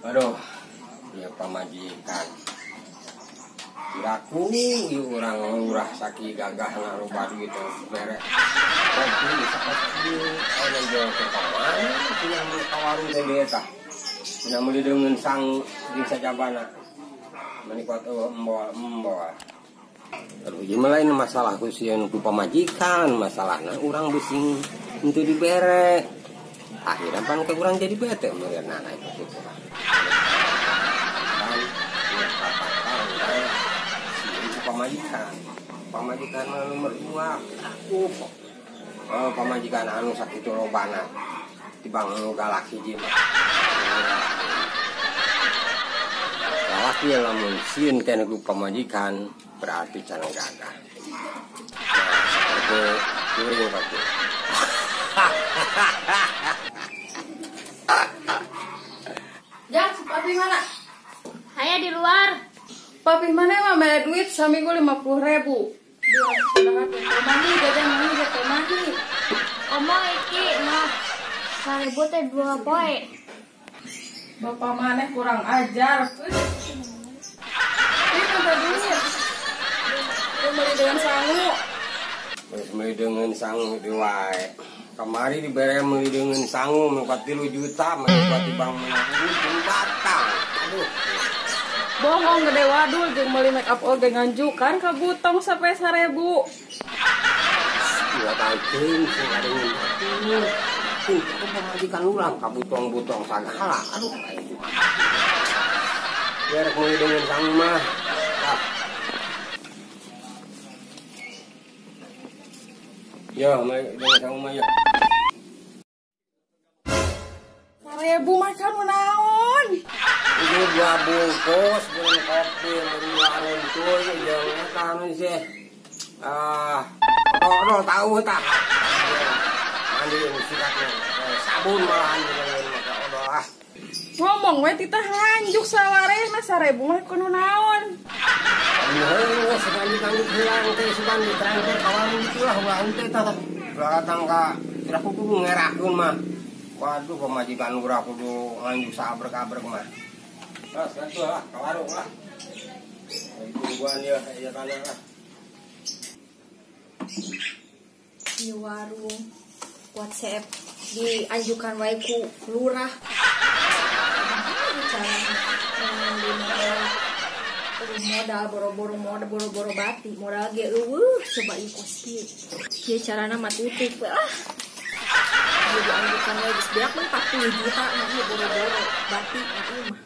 Aduh, ya pamajikan. Kiraku ieu urang lurah saki gagah loba duit bere. Kopi sakopi aya jual ke kamana cenah ka warung teh deui tah. Cenah meuli deungeun sangu jeung sajabana. Meuni kuat eueuh embol-embol. Aduh, ieu mah lain masalah ku sieun ku pamajikan, masalahna urang bising henteu dibere. Akhirnya pan ke urang jadi bete meureunna itu kitu. Pamajikan, pamajikan nomor 2 aku kok. Oh, pamajikan anu sakitu lobana tibang anu galak hiji mah. Galak ieu lamun sieun keneh ku pamajikan berarti can gagah. Nah, seperti kuring pati. Jang, papi mana? Saya di luar. Papi mana mah mere duit saminggu 50.000. Dua setengah mahi jajan mahi jajan mahi. Omo iki mah 1.000 teh 2 poe. Bapak maneh kurang ajar. Ini minta duit. Lu beli dengan sangu. Geus meuli deungeun sangu deui wae. Kamari dibere meuli deungeun sangu mah 3 juta mah kuat di bank menang batang. Aduh. Bohong gede wadul jeung meuli make up oge nganjukan ka butong sampai 1.000. Dua tangkeun sing kadeungeun atuh. Tuh, aku pamajikan urang ka butong-butong sagala. Aduh, aing kumaha. Biar meuli deungeun sangu mah. Tah. Yo, meuli deungeun sangu mah ya. 1.000 mah kamu naon? Ini 2 bungkus, beli kopi, beli warung tuh, jeung eta anu sih. Ah, odol tahu tah. Mandi sikatna, sabun malahan jeung make odol ah. Ngomong we titah nganjuk sawarehna 1.000 mah kudu naon. Heuh, sugan hilang teh sugan ditransfer ka warung itulah urang teh tah. Ulah datang ka tidak kudu ngerakeun mah. Waduh, pamajikan urang kudu nganjuk sabrek-abrek mah. Terus, atuh lah, ka warung lah. Tungguan ya, ya tanah lah. Di warung WhatsApp dianjukan wae ku lurah. Modal boro-boro modal boro-boro bati, modal ge eueuh coba ieu kos kieu. Kieu carana mah tutup we lah. Jadi anjukan wae geus beak mah 40 juta mah ieu boro-boro bati mah ieu mah.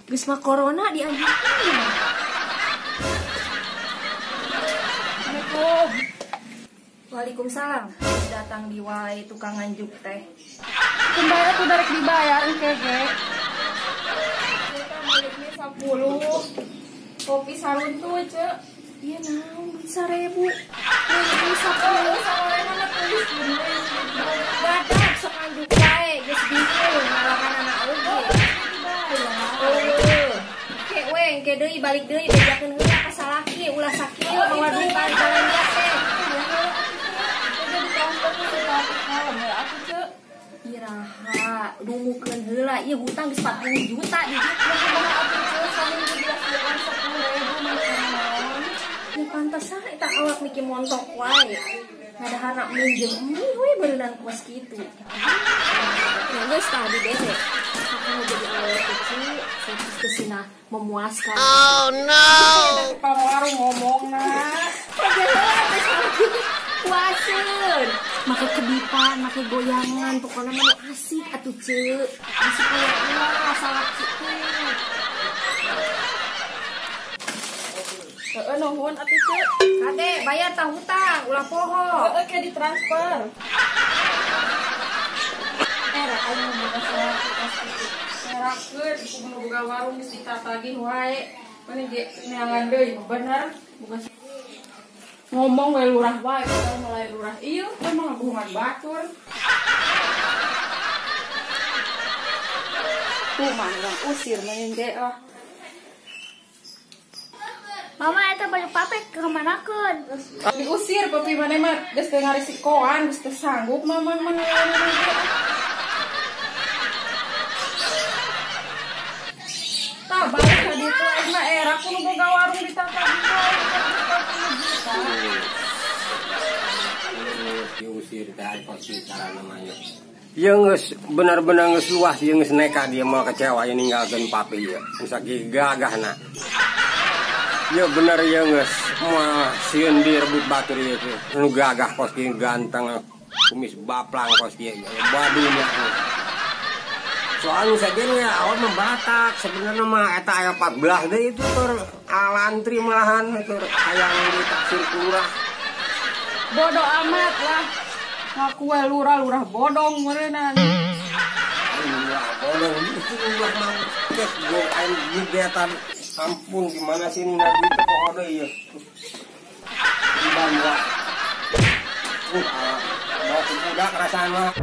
Geus mah corona dianjurkan. Assalamualaikum. Waalaikumsalam. Datang di wae tukang nganjuk teh. Kembali tuh darek dibayar engke ge. Kita beli mie 10. Kopi saruntu, Cek. Iya naon duit 1.000. Duit 10. Sawarehna tulis gini. Badak sok nganjuk wae geus bingung ngalaman anak oge. Oh, ke we engke deui balik deui bejakeun heula ka salaki ulah sakieu mawa duit balanja teh. Iraha dumukeun heula ieu hutang geus 40 juta di dieu kumaha atuh Ceu saminggu diasiran 10.000 mah naon. Ya pantesan eta awak mikir montok wae. Ngadahana minjem mie we beunang kos kitu. Ya geus tah dibere. Kalau jadi awak kecil, servis kesina memuaskan. Oh no! Tukang warung ngomongna. Puaseun. Make kedipan, make goyangan, pokoknya mah nu asik atuh Ceu. Asik ulah salaki teh. Heeh nuhun atuh Ceu. Kade bayar tah hutang, ulah poho. Heeh ke ditransfer. Era aing boga salaki pasti. Ngerakeun ku nu boga warung geus ditatagih wae. Mane ge neangan deui bener boga ngomong we lurah wae, padahal mulai lurah ieu teh mah ngabohongan batur. Tuh mah urang usir mah ge lah. Mama eta baju papi kemanakeun? Diusir papi maneh mah geus teu ngarisikoan, geus teu sanggup mama mah. Lah balik ka ditu aing mah era ku nu boga warung ditatagih wae 40 juta. Diusir teh pasti cara namanya. Ieu geus bener-bener geus luas ieu geus nekat dia mau kecewa ieu ninggalkeun papi ieu. Geus sakieu gagahna. Ieu bener ieu geus moal sieun direbut batur ieu teh. Nu gagah kos kieu ganteng kumis baplang kos kieu badunya. Soalnya saja ya awal membatak sebenarnya mah eta aya 14 deui itu tur alantri malahan tur hayang ditaksir ku lurah. Bodoh amat lah. Ngaku we lurah-lurah bodong meureunana. Lurah bodong itu lurah mah cek go aing gegetan. Ampun gimana sih ini nabi teh poho deui ieu. Di bangga. Bawa ke budak rasaan mah.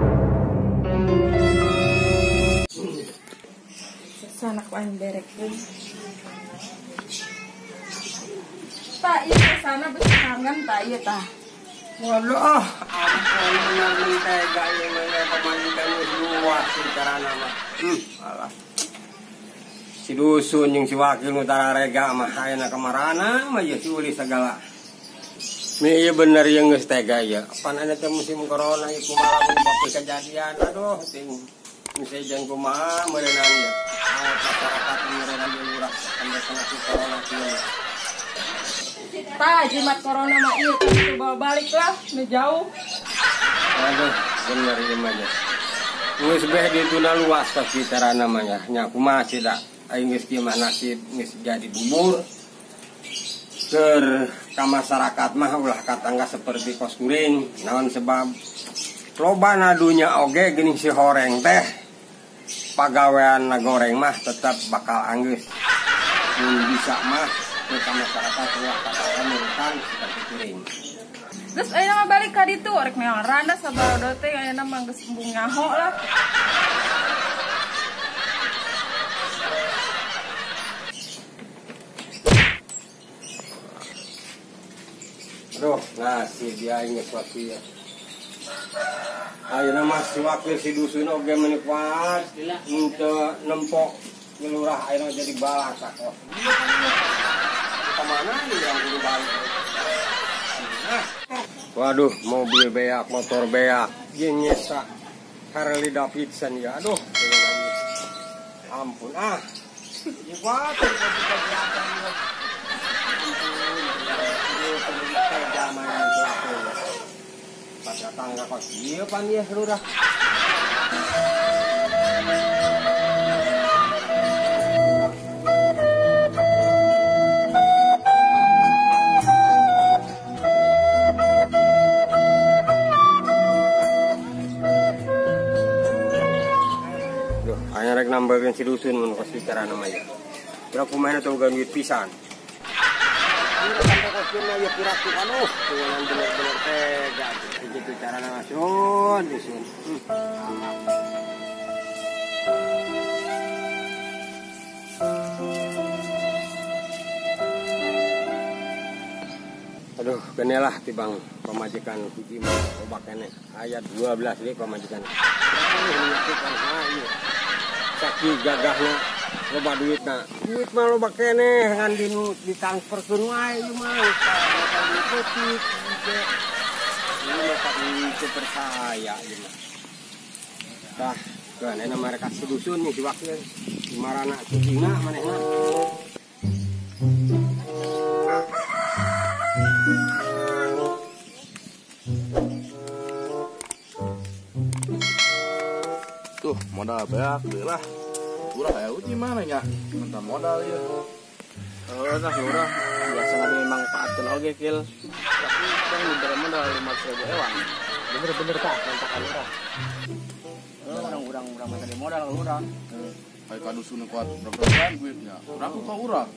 Sanak aing berekeun. Tah ieu sana geus kangen tah ieu tah. Waduh, ampun bener tega ieu mah pamajikan geus luas carana mah. Alah. Si dusun jeung si wakil nu tararega mah ayeuna kamarana mah ieu sulit segala. Nih ieu bener ieu geus tega ieu. Pan aya teh musim corona ieu kumaha lamun bapi kejadian. Aduh, ting geus kumaha meureunana ieu. Masyarakat meureunana ieu lurah sampai kena corona kieu. Tah jimat corona mah ieu teh bawa balik lah, nu jauh. Aduh, bener ieu mah. Geus beh dituna luas pasti carana mah nya. Nya kumaha sih da. Aing geus kieu mah nasib geus jadi bubur. Keur ka masyarakat mah ulah katangga seperti kos kuring, naon sebab loba nadunya oge geuning si horeng teh. Pagawean goreng mah tetap bakal anggeus. Mun bisa mah ke masyarakat ulah katangga nurutan seperti kuring. Geus ayeuna mah balik ka ditu rek meong randa sabarodo teh ayeuna mah geus embung nyaho lah. Aduh, nasib dia aing geus wakil. Ayeuna mah si wakil si dusun oge meuni kuat henteu nempok lurah ayeuna jadi balasa kok. Ka mana ieu urang kudu balik. Waduh, mobil beak, motor beak, jeung nyesa Harley Davidson ya. Aduh, ampun ah. Ieu batur kegiatan ieu. Ampun, tangga kos ieu pan ieu lurah. Duh, aya rek nambaheun si dusun mun kos carana mah ieu. Kira kumaha teh boga duit pisan. Aduh, bener-bener tega gitu carana dusun, dusun. Aduh, kenelah tibang pamajikan hiji mah loba keneh. Aya 12 deui pamajikan. Sakieu gagahna loba duitna. Duit mah loba keneh ngan ditransferkeun wae ieu mah. Duit ieu mah teu percaya ieu mah. Tah, keun ayeuna mereka si dusun nih si wakil. Di marana cicingna manehna. Tuh, modal beak deui lah. Urang aya uji mana nya? Minta modal ieu. Heeh, tah urang biasa dimanfaatkeun oge kil. Tapi kan dibere modal 500.000 ewang. Bener-bener tah mentakan urang. Urang urang minta di modal ka urang. Aya ka dusun kuat berapa duitnya. Urang ku ka urang.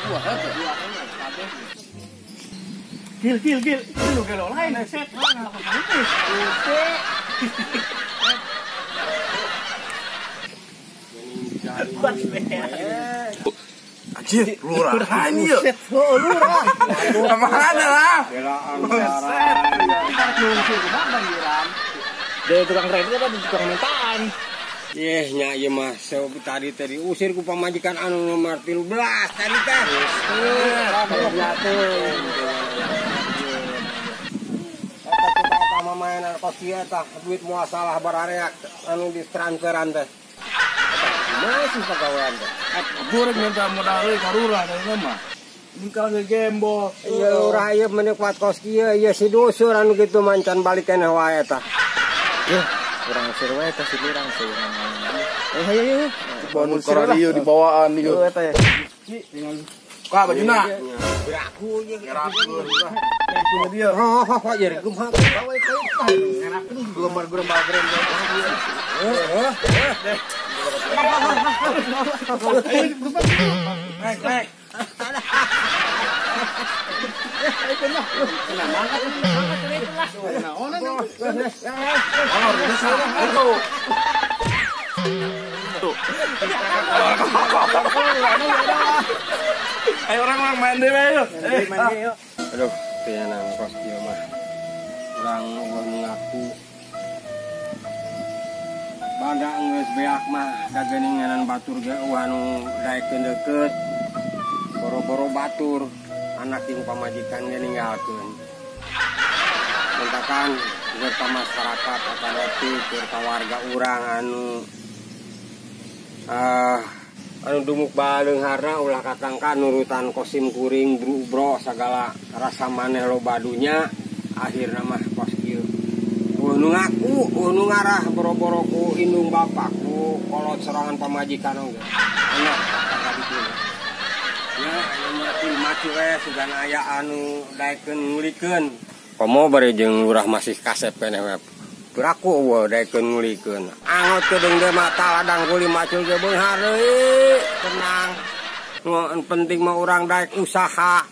Dua heuh. Dua kabeh. Gil gil gil, itu lu gelo lain set. Anjir, lurah ini yuk. Oh, lurah. Kemana lah? Dari tukang kredit apa tukang mintaan? Yeh nya ieu mah tadi teh diusir ku pamajikan anu nomor 13 tadi teh. Eta coba eta mamaenan kos kieu tah duit muasalah barareak anu ditransferan teh. Masih pagawean teh. Goreng minta modal euy ka lurah teh mah. Ningkal ge gembok. Ieu lurah ieu menikmat kos kieu ieu si dusur anu kitu mancan balik keneh wae tah. Yeuh, urang usir wae tah si lurah seueur namanya. Ayo ayo. Bonus ieu dibawaan ieu. Eta ya. Ka bajuna. Beraku ieu ngerakeun lah. Punya dia. Hah hah ieu kumaha bawa ieu. Ngerakeun gomar-gomar gerem. Heeh. Naik naik. Ayo orang-orang main deh ayo. Aduh, pianan kos kieu mah. Urang ngaku bada geus beak mah dageuninganan batur ge anu daekeun deukeut. Boro-boro batur anak jeung pamajikan ge ninggalkeun. Mentakan keur ka masyarakat atanapi keur ka warga urang anu anu dumuk baleungharna ulah katangka nurutan kosim kuring bro sagala rasa maneh loba dunya akhirna mah kos kieu. Eueuh nu ngaku, eueuh nu ngarah boro-boro ku indung bapak ku kolot serangan pamajikan oge. Anak ka ditu. Ya, aya mah mati we sugan aya anu daekeun ngulikeun. Komo bari jeung lurah masih kasep keneh we. Beraku eueuh daekeun ngulikeun. Angot kedeung deui mah ladang kuli macul ge beunghar deui. Tenang. Nu penting mah urang daek usaha.